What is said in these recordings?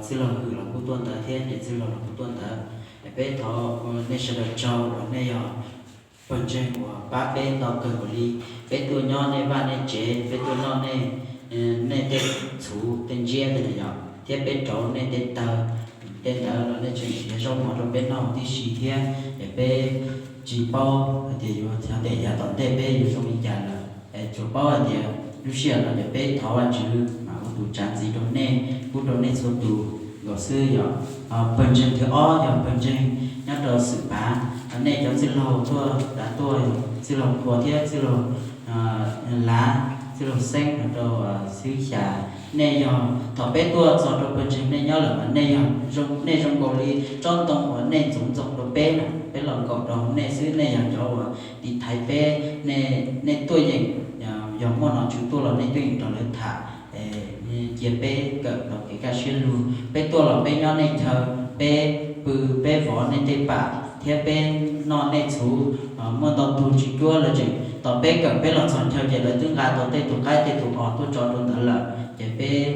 txwj laug Hwm los kuj tuaj ntawd thiab niam txwj laug los kuj tuaj ntawd. Es peb thov ua nej sawv daws tsaug uas nej yog pawg ntseeg uas pab peb ntau kawg nkaus li. Peb tuaj nyob nej vaj nej tsev, peb tuaj noj nej, nej tej txhuv tej ntsiab tej no yom, thiab peb rauv nej tej taw tej ntawd los nej tseem nrhiav zaub mov rau peb noj tib si thiab. Es peb tsis paub hais tias yuav xyov tias yav tom ntej peb yuav zoo li cas lawm, es tsuas paub hais tias lub sij hawm no ces peb thov Vajtswv mas ua tus tsav ntxiv rau nej, pub rau nej txhua tus nkaus xwb yom. Pawg ntseeg thib ob yog pawg ntseeg nyob rau Xwm Pav, nej cov txwj laug tuaj, tuaj, txwj laug Qhua thiab txwj laug Lav, txwj laug Xeeb los rau xib hwb Xya. Nej yog thaum peb tuaj txog rau pawg ntseeg nej nyob lawm mas nej yog, nej zoo nkaus li tsob ntoo uas nej ntxoov ntxoo rau peb na, peb los nkaum rau hauv nej xwb, nej yog cov uas tiv thaiv peb, nej tuaj yeem, yog muaj nom tswv tuaj los nej tuaj yeem nrog lawv tham, cia peb kawm tau kev kaj siab lug. Peb tuaj los peb nyob nej chaw, peb pw peb vov nej tej pam thiab peb noj nej txhuv. Muaj ntau tug tsis cuab lawv tseem, thaum peb kawm peb los txog chaw ces lawv twb nqa tau tej tus qaib tej tus os tuaj tso rau ntawd lawm, ces peb,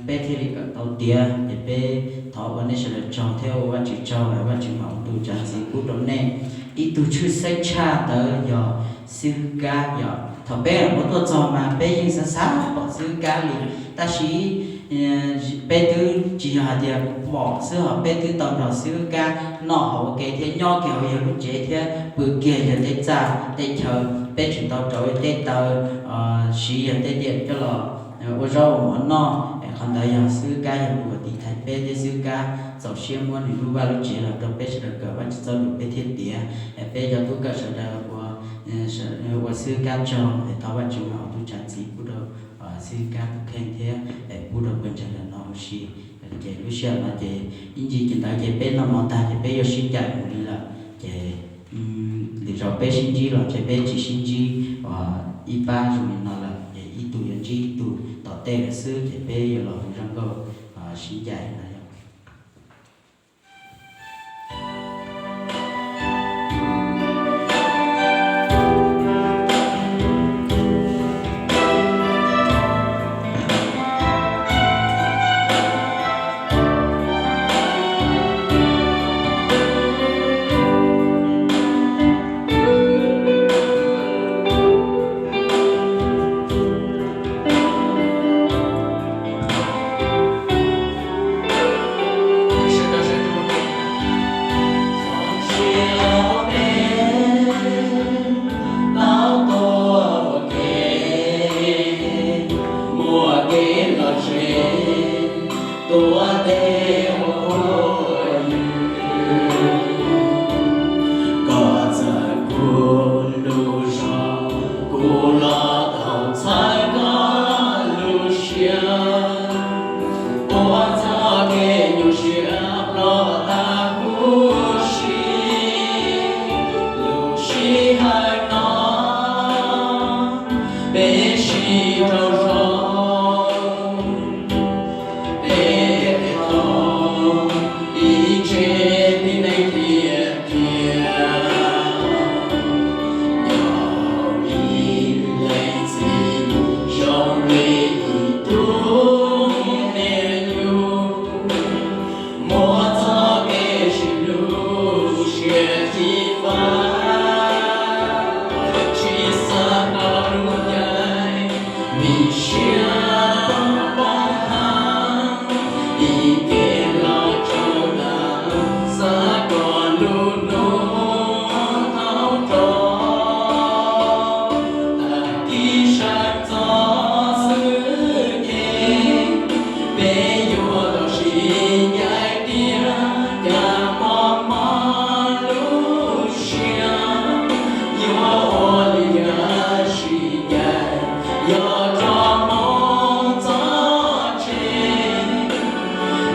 peb thiaj li kawm tau tiav. Ces peb thov ua nej sawv daws tsaug thiab ua Vajtswv tsaug, Vajtswv mam ua tus tsav ntxiv pub rau nej. Ib tug tshwj xeeb tshaj ntawd yog xib hwb Kab yom. Thaum peb muab tuaj txog mas peb yeej xav xav pom xib hwb Kab li, tab sis peb twb tsis yog hais tias pom xwb, ho peb twb tau nrog xib hwb Kab noj haus ua ke thiab nyob kiag hauv yawg lub tsev thiab pw kiag yawg tej txaj tej chaw, peb tseem tau rauv tej taw siv yawg tej tiam coj los ua zaub ua mov noj. Qhov ntawd yog xib hwb Kab yog tus uas tiv thaiv peb thiab xib hwb Kab txaus siab muab nws lub vaj lub tsev los rau peb sawv daws kawm Vajtswv txoj lus peb thiaj tiav. Peb cov tub kawm sawv daws ua xib hwb Kab tsaug, es thov Vajtswv mam ua tus tsav ntxiv pub rau xib hwb Kab tus kheej thiab pub rau pawg ntseeg ntawm no huv si. Ces lub sij hawm no ces ib ntsis ces ntawd ces peb noj mov tag ces peb yuav sib ncaim mus li lawm. Ces lwm zaus peb sib ntsib los ces peb tsis sib ntsib ib pab zoo li no lawm, ces ib tug yuav ntsib ib tug tom tej lawm xwb, ces peb yuav los hu zaj nkauj sib ncaim no yom. Tuav tej ua ua yws, koj txawm kuv lub zog, kuv los tau txhawb koj lub siab. Ua txoj kev nyuaj siab ploj tag huv si, lub sij hawm no peb sib raug zoo, peb thiaj tau ib tse tib neeg tiag tiag. Yog ib leeg txiv zoo li ib tug me nyuam, muab txoj kev sib hlub siab tsis faj, tsis xav kom lub ncaim vim siab poob heev, ib ke los tsaug ntawm xav kom lub hnub thaub rau. Tag kis sawv txog xwb ces peb yuav tau sib ncaim tiag, cas mob mob lub siab, yuav ua li cas sib ncaim, yog rov mus txog tsev,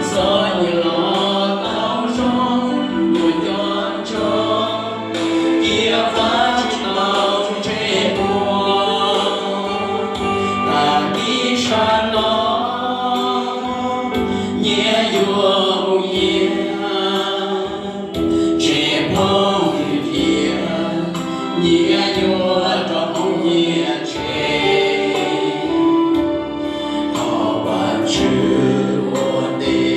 txom nyem los tau zoo, nyuam nco ntsoov, cia fab tsis tau ntsej muag. Tag kis sawv los nyias yuav mus nyias, tsis phooj ywg tiag, nyias yuav rov mus nyias tsev. Thov Vajtswv ua tes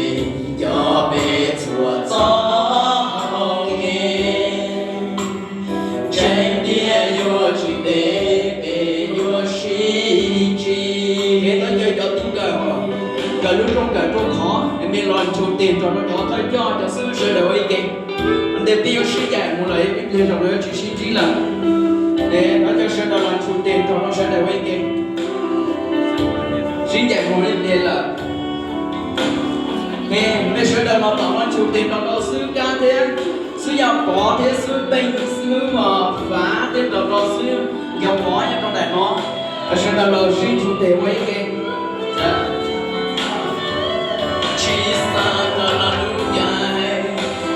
Kawm lub rooj kawm rooj qhov, es nej los nrug tes nrog rau cov thawj coj cov xib hwb sawv daws ua ib ke. Ua ntej peb yuav sib ncaim mus lawm, ib pliag zaum no yuav tsis sib ntsib lawm. Es thov cov sawv daws los nrug tes nrog rau sawv daws ua ib ke. Sib ncaim mus ib pliag lawm. Es nej sawv daws los tom no nrug tes nrog rau xib hwb Kab thiab xib hwb Yaj Pov thiab xib hwb Peej, xib hwb Fav thiab nrog rau xib hwb Yaj Pov nyob rau nraim no. Sawv daws los sib nrug tes ua ib ke. Tsis xav kom los lub ncaim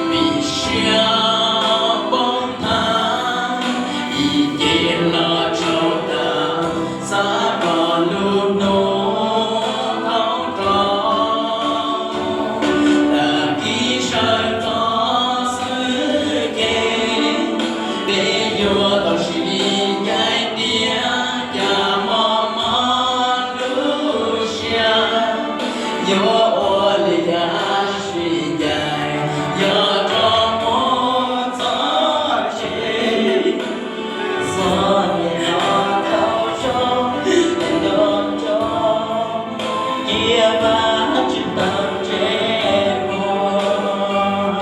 vim siab poob tag, ib ce los tsaus tag, xav kom lub hnub thoob rau. Tag kis sawv txog xwb ces peb yuav tau sib ncaim tiag, cas mob mob lub siab, yuav ua li cas sib ncaim, yog rau mus txog tsev. Txog niam no tau zoo, nco ntsoov, cia Vajtswv tau tsev mus.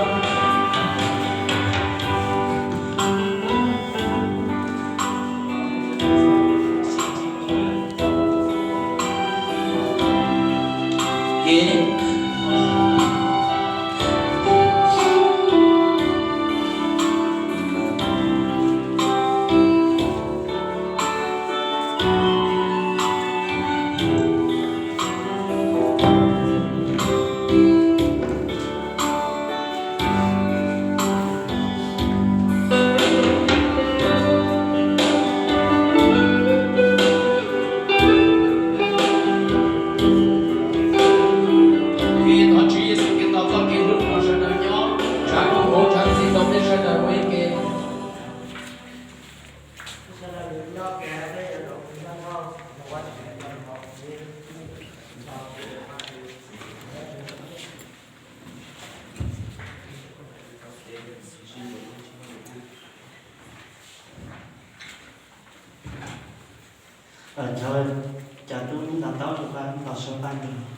Thov Tswv Yexus Khetos txoj kev hlub rau sawv daws nyob, tshav koob hmoov tshav txhim rau peb sawv daws ua ib ke. Cov tub nto taub rau koj nto suab paj nrog.